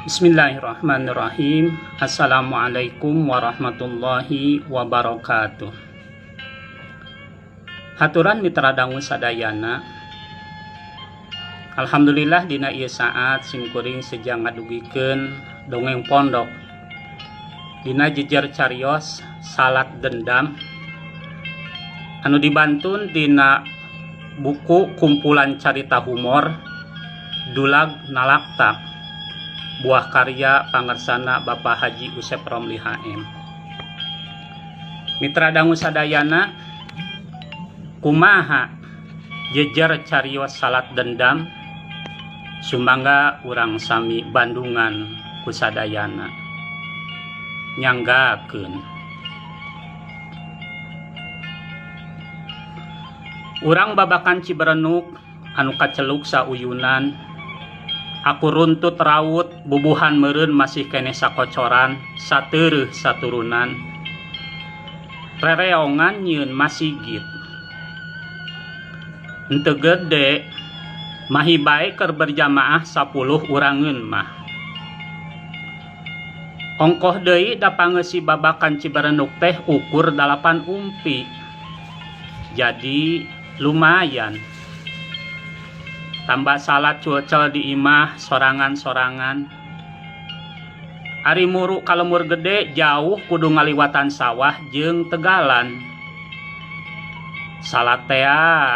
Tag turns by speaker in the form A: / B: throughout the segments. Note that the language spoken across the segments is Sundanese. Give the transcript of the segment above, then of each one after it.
A: Bismillahirrahmanirrahim. Assalamualaikum warahmatullahi wabarakatuh. Haturan mitra dangu sadayana. Alhamdulillah dina ieu saat simkuring sejang ngadugikeun dongeng pondok. Dina jejer carios Salat Dendam anu dibantun dina buku kumpulan carita humor Dulag Nalakta buah karya pangersana Bapak Haji Usep Romli HM. Mitra dangu sadayana, kumaha jejer carios Salat Dendam? Sumangga urang sami bandungan ku sadayana. Nyanggakeun. Urang Babakan Ciberenuk anu kaceluk sauyunan. Aku runtut raut bubuhan meureun masih keneh sakocoran sateureuh saturunan. Rereongan nyieun masigit. Henteu gede mahi bae keur berjamaah 10 urangeun mah. Ongkoh deui da pangeusi Babakan Ciberenuk teh ukur 8 umpi. Jadi lumayan. Tambah salat cuecel di imah sorangan-sorangan. Ari muru ka lembur gede jauh kudu ngaliwatan sawah jeung tegalan. Salat tea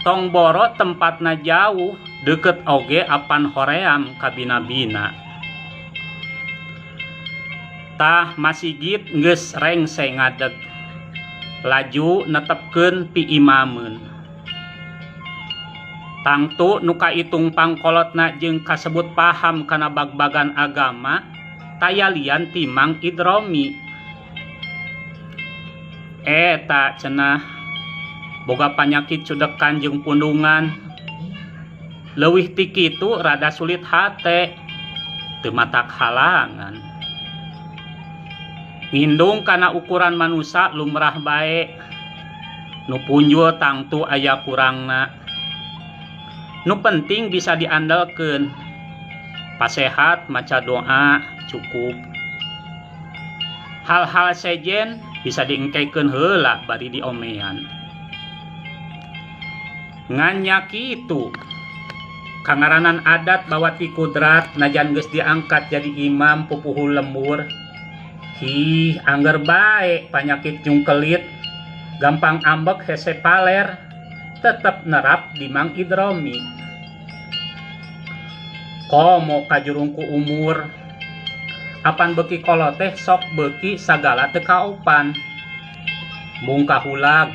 A: tong boro tempatna jauh deket oge apan hoream kabina-bina. Tah masigit geus rengse ngadeg. Laju netepkeun piimameun. Tangtu nu kaitung pangkolotna jeung kasebut paham kana bag-bagan agama taya lian ti Mang Idromi. Eta cenah boga panyakit cudekan jeung pundungan. Leuwih ti kitu rada sulit hate teu matak halangan. Ngindung kana ukuran manusa lumrah bae. Nu punjul tangtu aya kurangna. Nu penting bisa diandalkeun. Pasehat maca doa cukup. Hal-hal sejen bisa diengkekeun heula bari diomean. Ngan nya kitu. Kangaranan adat bawa ti kudrat najan geus diangkat jadi imam pupuhu lembur. Hih, angger bae panyakit jungkelit, gampang ambek hese paler, tetep nerap di Mang Idromi. Komo kajurung ku umur, apan beuki kolot teh sok beuki sagala teu kaopan. Mung kahulag,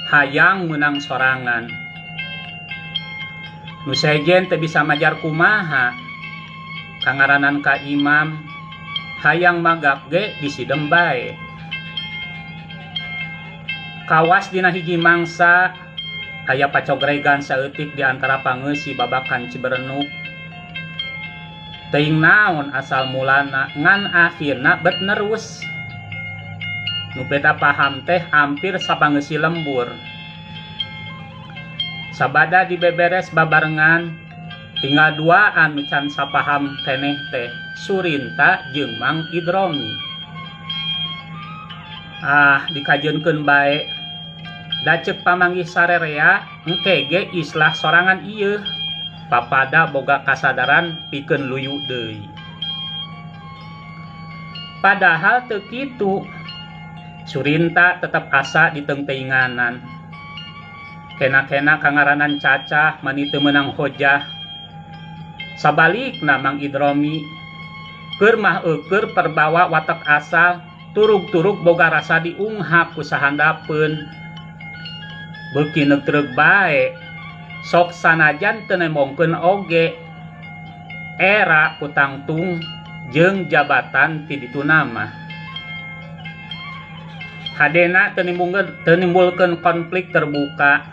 A: hayang meunang sorangan. Nu sejen teu bisa majar kumaha, kangaranan ka imam, hayang magap ge disidem bae. Kawas dina hiji mangsa, aya pacogregan saeutik di antara pangeusi Babakan Ciberenuk. Teuing naon asal mulana ngan akhirna bet nerus. Nu beda paham teh hampir sapangeusi lembur. Sabada dibeberes babarengan, tinggal duaan nu can sapaham keneh teh Surinta jeung Mang Idromi. Ah, dikajeunkeun bae. Da ceuk pamanggih sarerea engke ge islah sorangan ieu. Papada boga kasadaran pikeun luyu deui. Padahal teu kitu. Surinta tetep asa diteungteuinganan. Kena-kena kangaranan cacah mani teu meunang hojah. Sabalikna Mang Idromi keur mah eueur perbawa watek asal turug-turug boga rasa diunghak ku sahandapeun. Beuki neutreug bae sok sanajan teu nembongkeun oge era ku tangtung jeung jabatan ti dituna mah. Hadena teu nimbulkeun konflik terbuka.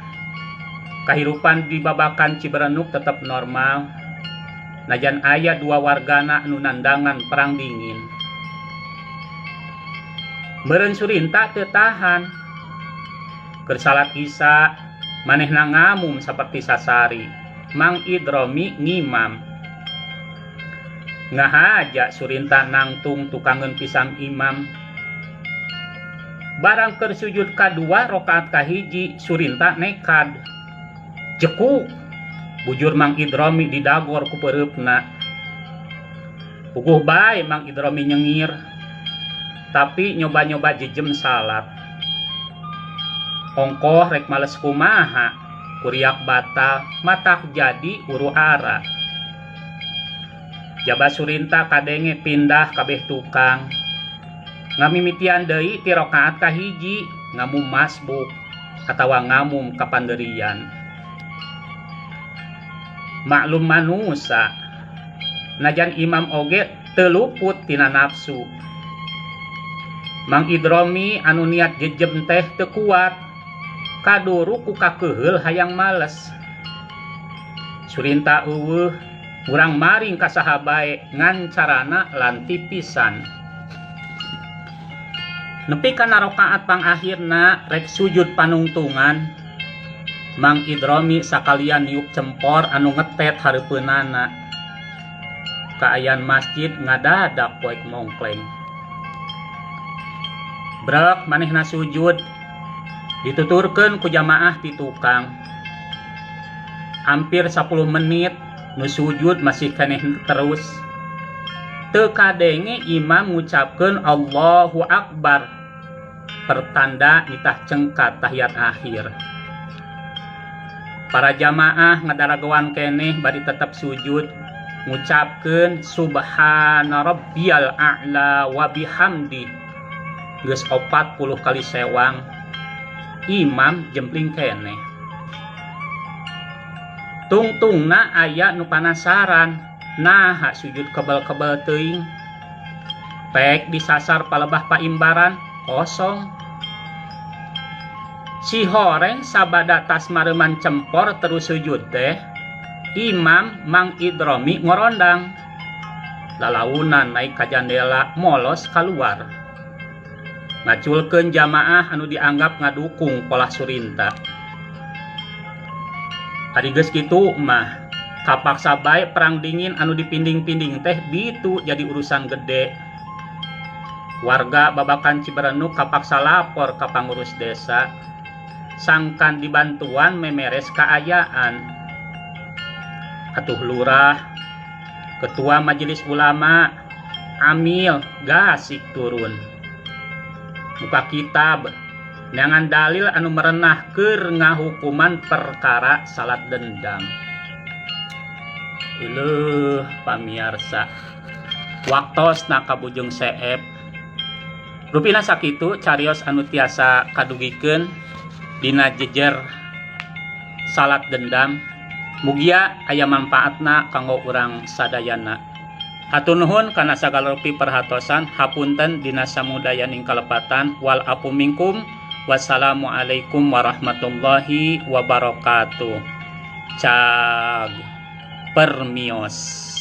A: Kahirupan di Babakan Ciberenuk tetep normal. Najan aya dua wargana anu nandangan perang dingin. Meureun Surinta teu tahan. Keur salat Isya manehna ngamum saperti sasari. Mang Idromi ngimam. Ngahaja Surinta nangtung tukangeun pisang imam. Barang keur sujud kadua rakaat kahiji Surinta nekad. Jekuk bujur Mang Idromi didagor ku peureupna. Puguh bae Mang Idromi nyengir. Tapi nyoba-nyoba jejem salat. Ongkoh rek males kumaha, kuriak batal matak jadi huru hara. Jaba Surinta kadenge pindah kabeh tukang. Ngamimitian deui ti rakaat kahiji, ngamum masbuk atawa ngamum kapanderian. Maklum manusa, najan imam oge teu luput tina nafsu. Mang Idromi anu niat jejem teh teu kuat, kaduru ku kakeuheul hayang males. Surinta eueuh urang maring ka saha bae ngan carana lanti pisan. Nepi kana rakaat pangakhirna rek sujud panungtungan, Mang Idromi sakalian niup cempor anu ngetet hareupeunana. Kaayaan masjid ngadadak poek mongkleng. Brek manehna sujud dituturkeun ku jamaah ti tukang. Hampir 10 menit nu sujud masih keneh terus. Teu kadenge imam ngucapkeun Allahu Akbar, pertanda nitah cengkat tahiyat akhir. Para jamaah ngadaragoan keneh bari tetep sujud ngucapkeun subhana rabbiyal a'la wa bihamdi. Geus 40 kali sewang, imam jempling keneh. Tungtungna aya nu panasaran, naha sujud kebel-kebel teuing. Pek disasar palebah paimbaran kosong. Si horeng sabada tas mareuman cempor terus sujud teh, imam Mang Idromi ngorondang. Lalaunan naik ka jandela molos kaluar. Ngaculkeun jamaah anu dianggap ngadukung polah Surinta. Ari geus kitu mah kapaksa bae perang dingin anu dipinding-pinding teh bitu jadi urusan gede. Warga Babakan Ciberenuk kapaksa lapor ka pangurus desa sangkan dibantuan memeres kaayaan. Atuh lurah, ketua majelis ulama, amil gasik turun. Muka kitab neangan dalil anu merenah keur ngahukuman perkara salat dendam. Euleuh pamiarsa, waktosna kabujeng seep. Rupina sakitu carios anu tiasa kadugikeun dina jejer salat dendam. Mugia aya manfaatna kanggo urang sadayana. Hatur nuhun kana sagala rupi perhatosan, hapunten dina samudayaning kalepatan, wal afu minkum. Wassalamualaikum warahmatullahi wabarakatuh. Cag permios.